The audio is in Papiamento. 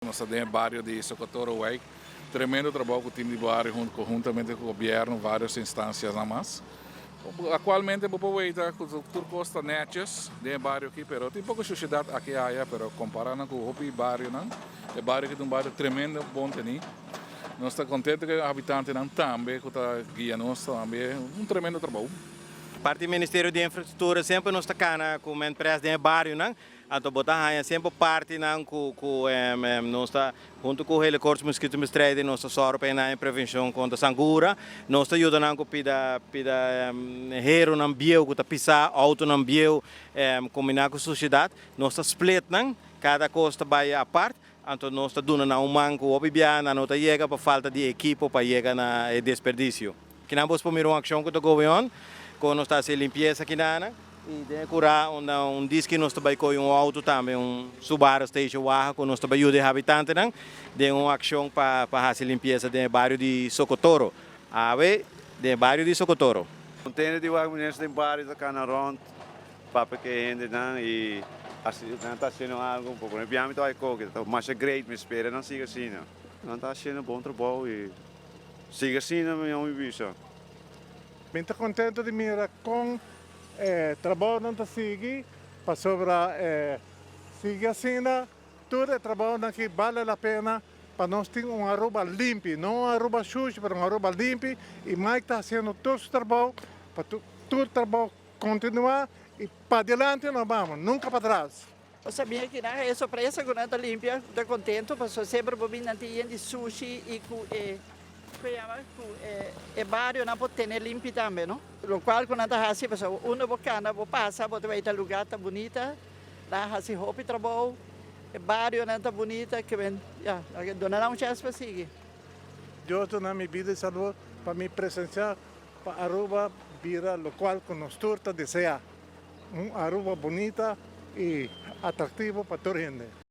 Nos ta den bario di Socotoro Wijk. Tremendo trabou ku team di bario konhuntamente ku gobièrnu, vários instansianan mas. Aktualmente bo por weta ku tur kos ta netjes den e bario aki, pero tin poko sushedat aki aya, pero kompará nan ku hopi barionan, e bario aki ta un bario tremendo bon tení. Nos ta kontentu ku e habitantenan tambe ku ta guia nos tambe, un tremendo trabou. Parti Ministerio di Infrastruktura semper nos ta kana ku Menpres den e barionan. Anto bo ta haña semper partinan ku nos ta huntu ku Helekoorts Mosquitobestrijding nos ta sòru pa e nan e prevenshon kontra sangura. Nos ta yuda nan ku pida pida herunan bieu ku ta pisá, outonan bieu kombiná ku sushedat. Nos ta split nan, kada kos ta bai apart. Anto nos ta duna nan un man ku hopi biaha nan no ta yega pa falta di ekipo pa yega na e desperdisio. Kinan bos por mira un akshon ku ta going on, kon nos ta hasi e limpiesa kinana i den e kurá unda un diski nos ta bai kohe un outo tambe, un Subaru Station Wagen ku nos ta bai yuda e habitantenan den un akshon pa pa hasi limpiesa den e bario di Sokotoro. Awe den e bario di Sokotoro. Kontento di wak minister den bario ta kana rònt papia ku e hendenan i hasi nan ta hasiendo algu un poko. Mi biami ta bai koke ta masha great mi spera nan sigui asina. Nan ta hasiendo bon trabou i. Sigui asina mi omi bisa. Mi ta contento di mira con e trabounan ta sigui pasobra e sigui asina tur e trabounan aki bale la pena pa nos tin un Aruba limpi, no un Aruba shushi pero un Aruba limpi y Mike ta haciendo tur su trabou pa tur trabou continua y padilanti nos bamos, nunca patras. Bo sabia ki nan e sorpresa ku nan ta limpia, ku ta kontentu pasobra semper bo bin nan tin yen di sushi i ku e ku yama ku e barionan por tene limpi tambe no. Lokual ku nan ta hasi pasobra unda bo kana bo pasa bo ta bai ta luga ta bunita, nan a hasi hopi trabou, e barionan ta bunita ke men ya duna nan un chèns pa sigui. Dios duna mi bida i salud pa mi presencia pa Aruba bira lokual ku nos tur ta desea. Un Aruba bunita y atractivo pa tur hende.